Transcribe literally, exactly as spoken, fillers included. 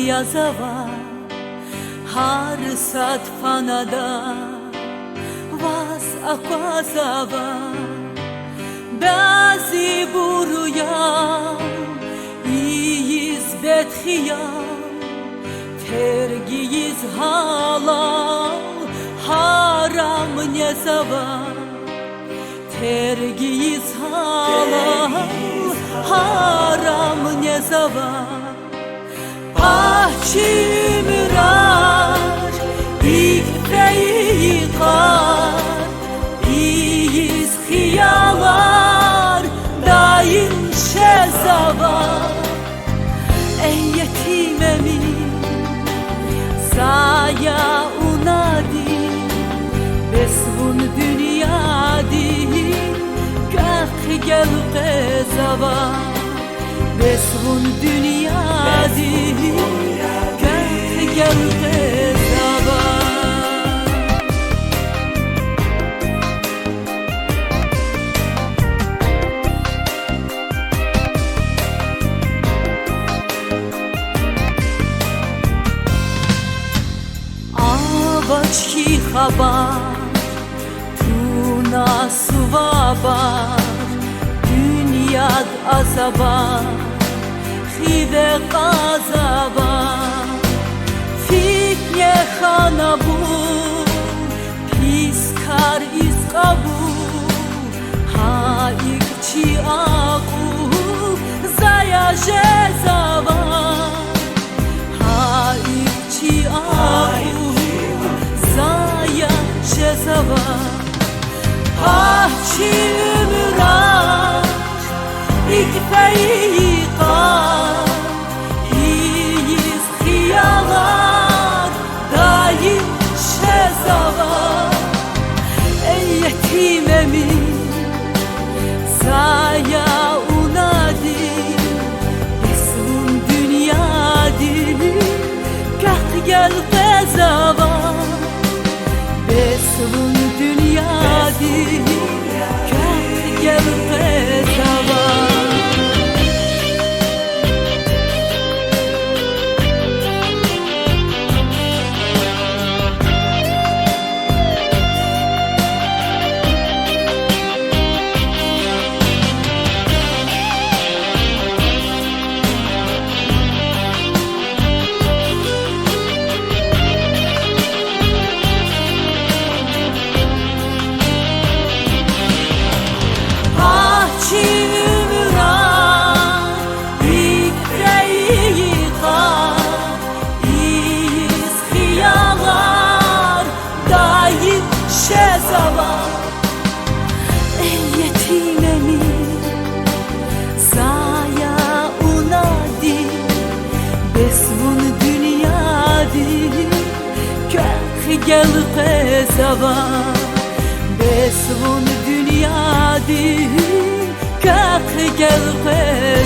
язава, гьар сад фанада, ваз аквазава. Бязибуру я ийиз бедхиял, тергиз гьалал гьарам незава, тергиз гьалал гьарам незава. Пагь чи уьмуьрар икӀ фейи йикъар, ийиз хиялар даим жезава. Эй етим эмин, за я унади, бес вун дуьньядин квехъ гелкъвезава. Бес вун дуьньядин квехъ гелкъвезава. Авач хьи хабар, туна сувабар, дуьньяд азабар хиве кьазава. Фитне хьана бул, пис кар ийиз кьабул, гьа икӀ чи акьул зая жезава. Гьа икӀ чи акьул зая жезава. Пагь чи уьмуьрар икӀ фейи йикъар, ийиз хиялар даим жезава. Эй етим эмин, за я унади, бес вун дуьньядин квехъ гелкъвезава. Бес вун дуьньядин квехъ гелкъвезава. Пагь чи уьмуьрар икӀ фейи йикъар, ийиз хиялар даим жезава. Эй етим эмин, за я унади, бес вун дуьньядин квехъ гелкъвезава. Бес вун дуьньядин квехъ гелкъвезава.